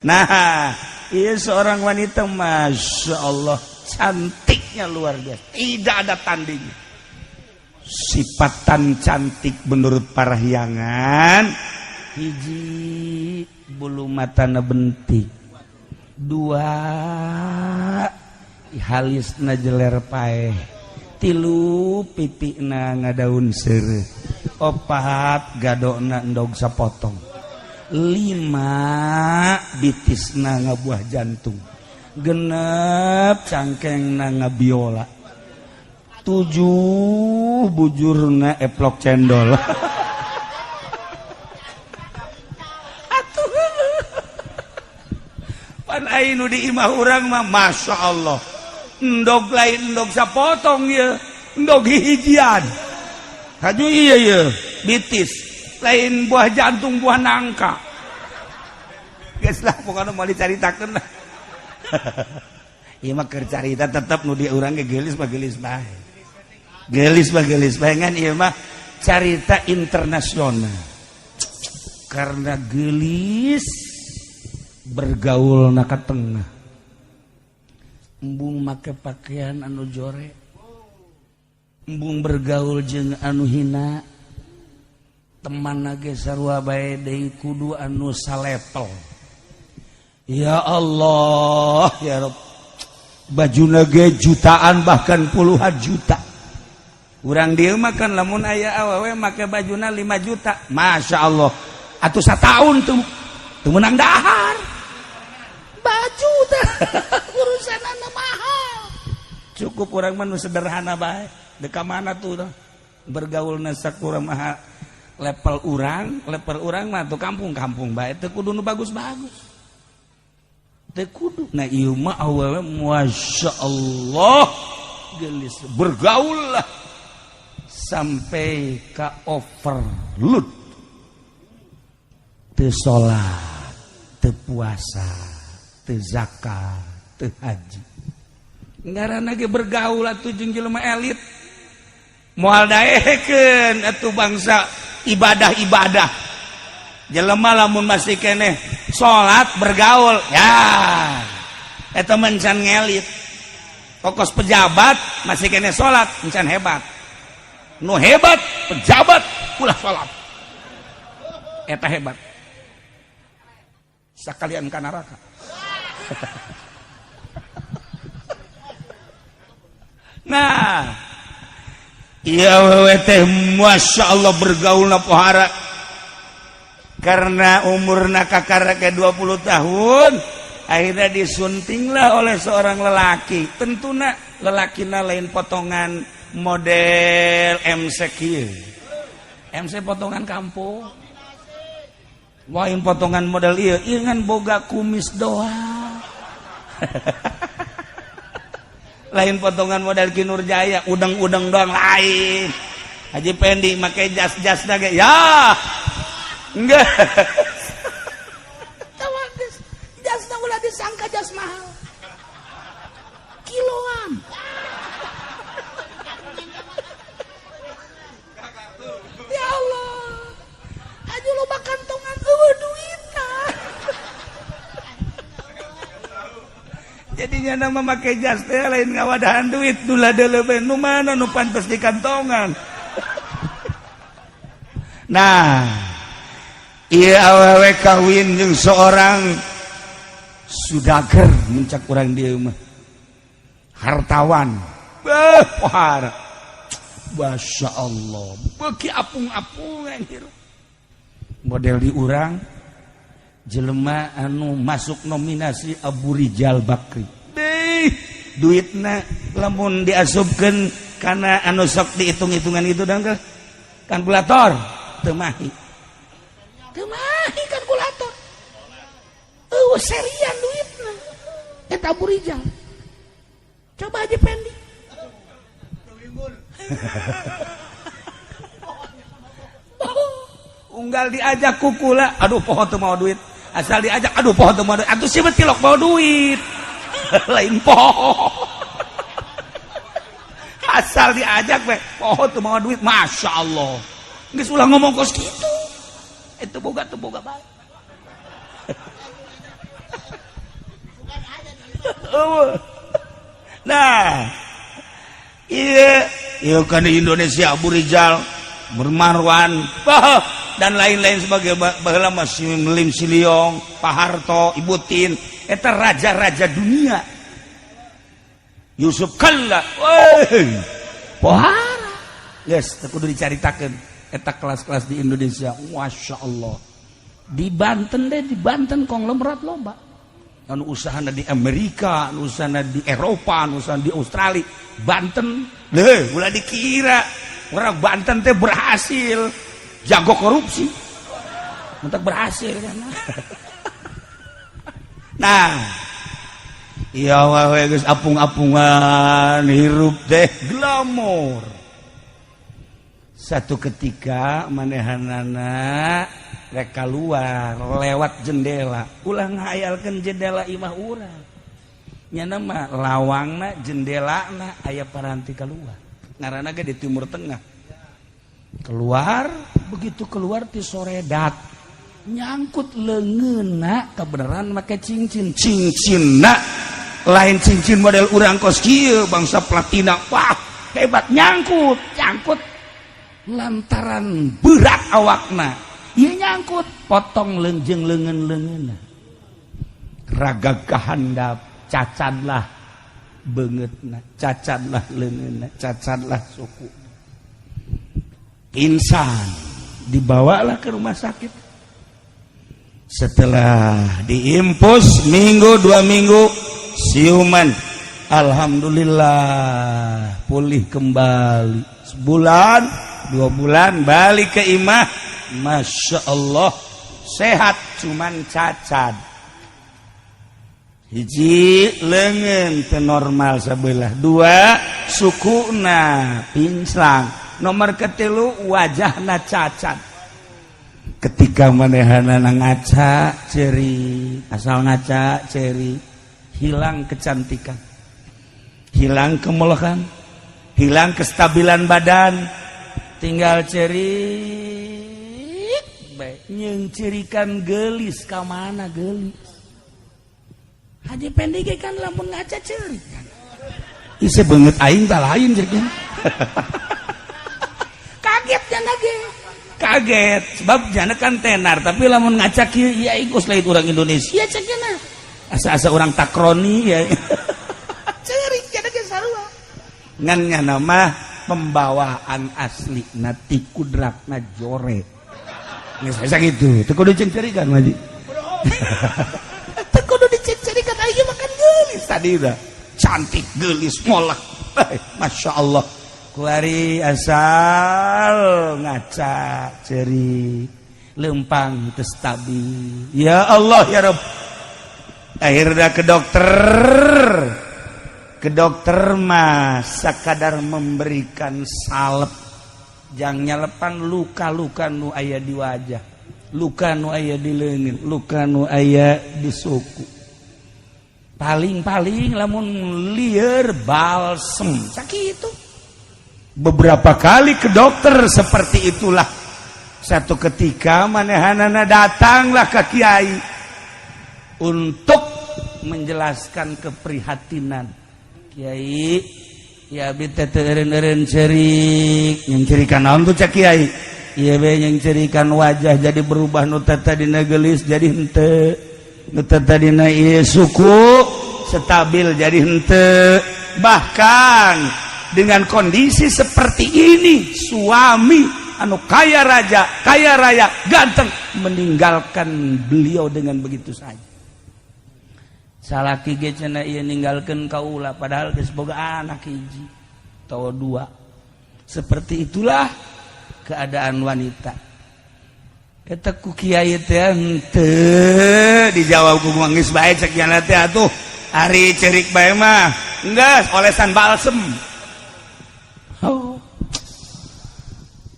Nah, iya seorang wanita, masya Allah, cantiknya luar biasa, tidak ada tandingnya. Sifatan cantik menurut parahyangan, hiji, bulu matana bentik, dua, halisna jeler paeh, tilu, pipina ngadaun seureuh, opat, gadona endog sapotong, lima, bitisna ngabuah jantung, genep, cangkeng na ngabiola, tujuh, bujurna eplok cendol. Atuh pan anu di imah urang mah, masya Allah, endog lain endog sapotong ya, endog hijian haju. Iya iya, bitis lain buah jantung, buah nangka. Geus lah, pokoknya mau dicaritakeun lah. Ieu mah keur carita, tetep nu di urang ge geulis mah geulis bae, geulis mah geulis bae, ngan ieu mah carita internasional karena geulis bergaul na ka tengah, embung make pakaian anu jore, embung bergaul jeung anu hina, teman ge sarua bae deui, kudu anu salepel. Ya Allah ya Rabb, baju ge jutaan, bahkan puluhan juta. Urang dieu mah kan lamun aya awewe make bajuna 5 juta, masya Allah, atuh sataun tuh teu meunang dahar baju teh, urusan mahal. Cukup urang mah nu sederhana bae. Deka mana tuh bergaul sakura mah level urang, level urang mah tuh kampung-kampung bae, teu kudu nu bagus-bagus, teu kudu. Nah, ieu mah awewe, masya Allah, geulis, bergaul lah sampai ka overload, teu salat, teu puasa, teu zakat, teu haji. Ngaranna ge bergaul atuh jeung jelema elit, moal daekeun atuh bangsa ibadah-ibadah. Jelema lamun masih keneh salat bergaul ya, eta mencan ngelit. Kokos pejabat masih keneh salat, encan hebat. Nu hebat pejabat ulah salat, eta hebat, sakalian ka neraka. Nah, iya, awewe teh masya Allah, bergaul na pohara karena umurna kakara ke 20 tahun, akhirnya disuntinglah oleh seorang lelaki. Tentuna lelaki lain potongan model MC kieu, MC potongan kampung, lain potongan model ieu, ieu ngan boga kumis doang. Lain potongan model Ki Nurjaya, udang-udang doang, lain Haji Pendi make jas-jas ge ya, enggak. Jas ulah disangka jas mahal, kiloan. Ya Allah, aja loba kantongan, eueuh duit. Jadinya nama make jas teh lain ngawadahan duit, dula deuleu nu mana nu pantes di kantongan. Nah, iya, awewe kawin jeung seorang sudager, mencak urang dieu mah hartawan. Beuh, pohara, masya Allah, beuki apung-apung anjir. Model di urang jelema anu masuk nominasi Abu Rijal Bakri deh, duitna lamun diasupkeun karena anu sok dihitung-hitungan itu dong ke kalkulator, teu mahi, teu mahi kalkulator. Eueuh serian duitna eta Abu Rijal. Coba aja Pendi. Unggal diajak kukula, aduh, poho teu mau duit. Asal diajak, aduh, poho teu mau duit. Atuh sih tilok mau duit, lain poho. Asal diajak we poho teu mau duit. Masya Allah, geus ulah ngomong kos kitu, itu boga, teu boga bae. Eueuh. Nah, iya, iya kan di Indonesia Abu Rizal, Marwan, bah, dan lain-lain sebagai baheula masih Lim Siliong, Pak Harto, Ibu Tin, eta raja-raja dunia. Yusuf Kalla, woi, pohara. Yes, teu kudu dicaritakeun eta kelas-kelas di Indonesia, masya Allah. Di Banten deh, di Banten konglomerat loba. Anu usahana di Amerika, anu usahana di Eropa, anu usahana di Australia, Banten, leh, ulah dikira orang Banten teh berhasil jago korupsi. Untuk berhasil kan. Nah, iya wae geus apung-apungan hirup teh glamor. Satu ketika manehanana rek keluar lewat jendela, ulah ngahayalkeun jendela imah urang. Nyana mah lawangna jendelana aya paranti keluar. Ngaranna ge di Timur Tengah. Keluar, begitu keluar ti soredat nyangkut leungeunna, kebenaran make cincin, cincinna lain cincin model urang kos kieu bangsa platina, wah hebat, nyangkut nyangkut lantaran berat awakna ieu nyangkut potong leungjeng leungeun-leungeunna, raga kahandap, cacadlah beungeutna, cacadlah leungeunna, cacadlah suku, pingsan, dibawalah ke rumah sakit. Setelah diinfus minggu 2 minggu, siuman, alhamdulillah pulih kembali. Sebulan 2 bulan balik ke imah, masya Allah sehat, cuman cacat hiji lengan normal sebelah, dua sukuna pinclang, nomor ketilu wajahna cacat. Ketika manehana ngaca ceri, asal ngaca ceri, hilang kecantikan, hilang kemolekan, hilang kestabilan badan, tinggal cerik bae. Nyengcirikan gelis ka mana gelis? Haji Pendi ge kan lamun ngaca cerik kan. Isi beungeut aing tah lain cerik. Kaget jana ge. Kaget sebab jana kan tenar, tapi lamun ngaca kieu ieu aing kos lain urang Indonesia cek jana. Asa-asa urang takroni ya. Cerik jana ge sarua. Ngan nyana mah pembawaan asli na ti kudratna jore. Geus bisa gitu. Teu kudu cerikan Haji. Teu kudu dicerikan, aing mah kan geulis tadi dah. Cantik, gelis, molek. Masya Allah. Kuari asal ngaca ceri, lempang teu stabil. Ya Allah ya Rob. Akhirnya ke dokter. Ke dokter mah sakadar memberikan salep jang nyalepan luka-luka nu aya di wajah, luka nu aya di leungeun, luka nu aya di suku. Paling-paling lamun lieur balsem sakitu. Beberapa kali ke dokter seperti itulah. Satu ketika manehanana datanglah ke kiai untuk menjelaskan keprihatinan. Kiai, ya abi teh teu eureun-eureun cerik. Nyengcerikan naon tuh cak kiai? Ieu be nyengcerikan wajah jadi berubah, nu tadina geulis jadi henteu, nu tadina ieu suku stabil jadi henteu. Bahkan dengan kondisi seperti ini suami anu kaya raja, kaya raya, ganteng meninggalkan beliau dengan begitu saja. Salaki ge cenah ieu ninggalkeun kaula, padahal geus boga anak hiji atau dua. Seperti itulah keadaan wanita. Eta ku kiai teh henteu dijawab ku geus bae cek jana teh, atuh ari cerik bae mah geus olesan balsem. Oh.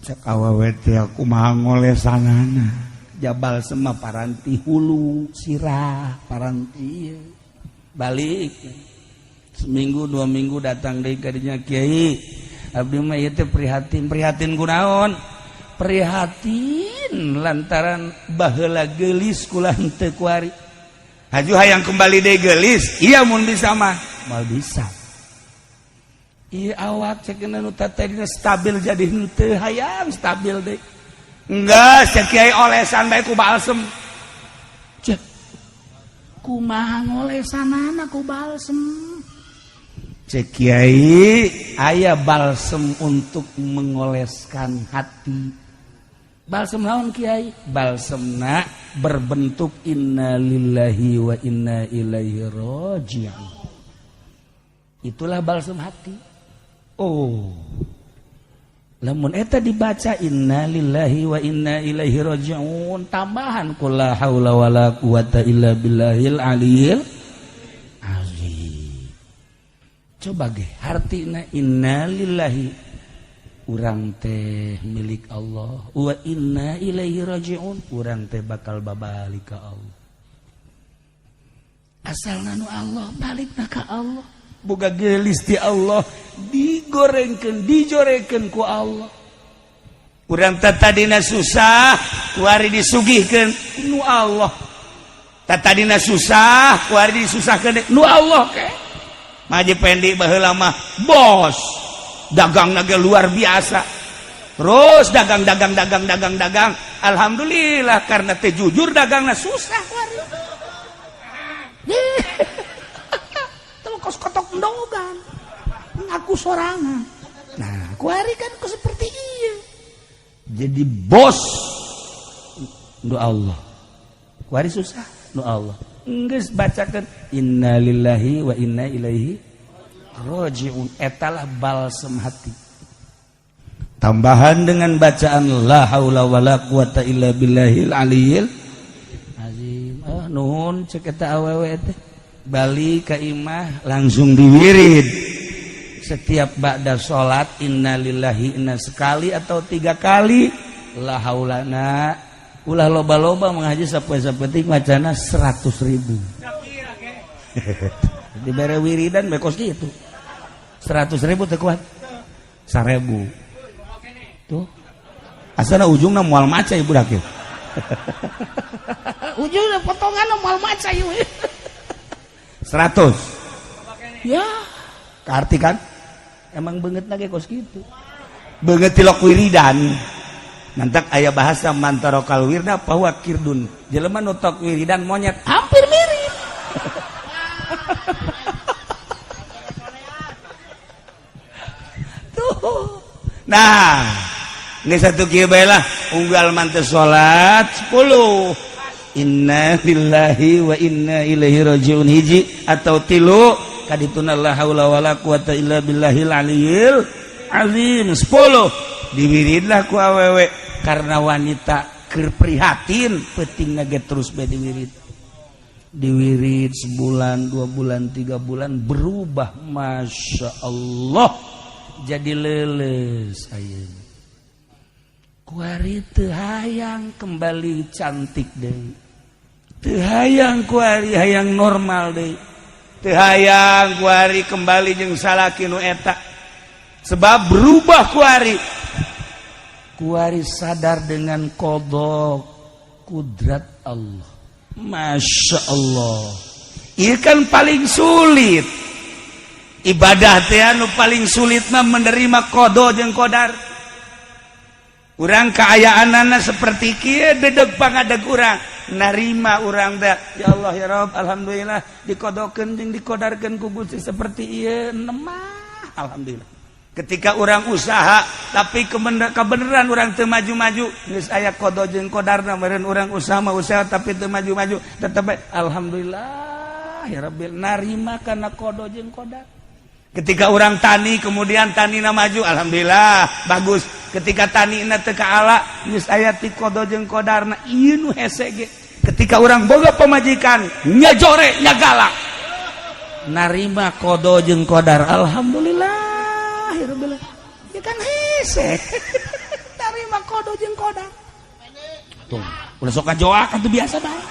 Cek awewe teh kumaha ngolesanana? Jabal sema paranti hulu sirah paranti ieu. Balik seminggu 2 minggu datang deui ka dinya, kiai, abdi mah ieu teh prihatin. Prihatin kunaon? Prihatin lantaran baheula geulis kula henteu kuari. Haju hayang kembali deui geulis, iya mun bisa mah moal bisa. Iya, awak cek nu tadina stabil jadi henteu hayang stabil deui. Enggak, cek kiai olesan bae ku balsem. Cek kumaha ngolesanana ku balsem? Cek kiai aya balsem untuk mengoleskan hati. Balsem naon, Kiai? Balsemna berbentuk innalillahi wa inna ilaihi raji'un. Itulah balsem hati. Oh, lamun eta dibaca innalillahi wa inna ilaihi raji'un, tambahan ku la haula wala quwata illa billahil aliyil azim. Coba ge hartina, innalillahi, urang teh milik Allah, wa inna ilaihi rajiun, urang teh bakal babalik ka Allah. Asal nu Allah, balik ka Allah. Boga gelis di Allah, digorengkeun, dijorekeun ku Allah. Urang teh tadina susah, kuari disugihkeun nu Allah. Tadina susah, kuari disusahkeun nu Allah. Ke Maji Pendi baheula mah bos dagang naga luar biasa, terus dagang, dagang, dagang, dagang, dagang. Alhamdulillah, karena teh jujur dagangna, susah kuari. Kos kotok endogan ngaku sorangan. Nah, kuari kan ku seperti iya. Jadi bos nu Allah, kuari susah nu Allah. Geus bacakeun innalillahi wa inna ilaihi rajiun, etalah balsem hati, tambahan dengan bacaan la haula wala quwata illa billahil aliyil azim. Ah, nuhun, cek eta awewe teh. Balik ka imah langsung diwirid setiap ba'da salat innalillahi inna sekali atau tiga kali, la haulana. Ulah loba-loba mengaji, sapoe sapetik macana 100.000 dibere wiridan bekos gitu. 100.000 teu kuat, 1.000 tuh asana ujungna moal maca ibu dakil. Ujungnya potongan moal maca ieu. 100. Ya. Karti kan emang banget lagi kos gitu, banget tilok wiridan. Nantak aya bahasa man tarokal wirda fahuwa qirdun, jelema nu tok wiridan monyet. Hampir mirip. Tuh, nah, ini satu kieu bae lah. Unggal mante salat 10 inna lillahi wa inna ilaihi rajiun hiji atau tilu, kadituna la haula wala quwata illa billahil aliyil azim 10, diwiridlah ku awewe karena wanita keur prihatin. Penting ge terus bae diwirid, diwirid sebulan, 2 bulan, 3 bulan, berubah, masya Allah, jadi leles ayeuna. Kuari teu hayang kembali cantik deui, teu hayang kuari, hayang normal deui, teu hayang kuari kembali jeung salaki nu eta, sebab berubah kuari. Kuari sadar dengan qada kudrat Allah. Masya Allah, ini kan paling sulit ibadah teh, anu paling sulit mah menerima qada jeung qadar. Urang keayaan seperti kieu, dedeg pangadeg urang narima urang teh, ya Allah, ya Rob, alhamdulillah dikodokeun jeung dikodarkeun ku Gusti seperti ieu nemah, alhamdulillah. Ketika orang usaha tapi kebenaran orang teu maju-maju, geus aya qada jeung qadarna meureun. Urang usaha mah usaha tapi teu maju-maju, tetep alhamdulillah ya Rabbil, narima kana qada jeung qadar. Ketika orang tani, kemudian tanina maju, alhamdulillah bagus. Ketika tanina teu kaala, geus aya ti qada jeung qadarna. Ieu nu hese ge. Ketika orang boga pamajikan nyajore, nyagalak, narima qada jeung qadar, alhamdulillah ya Rabbil, ya kan hese tarima qada jeung qadar. Tuh udah sok ngajoak atuh, biasa bae.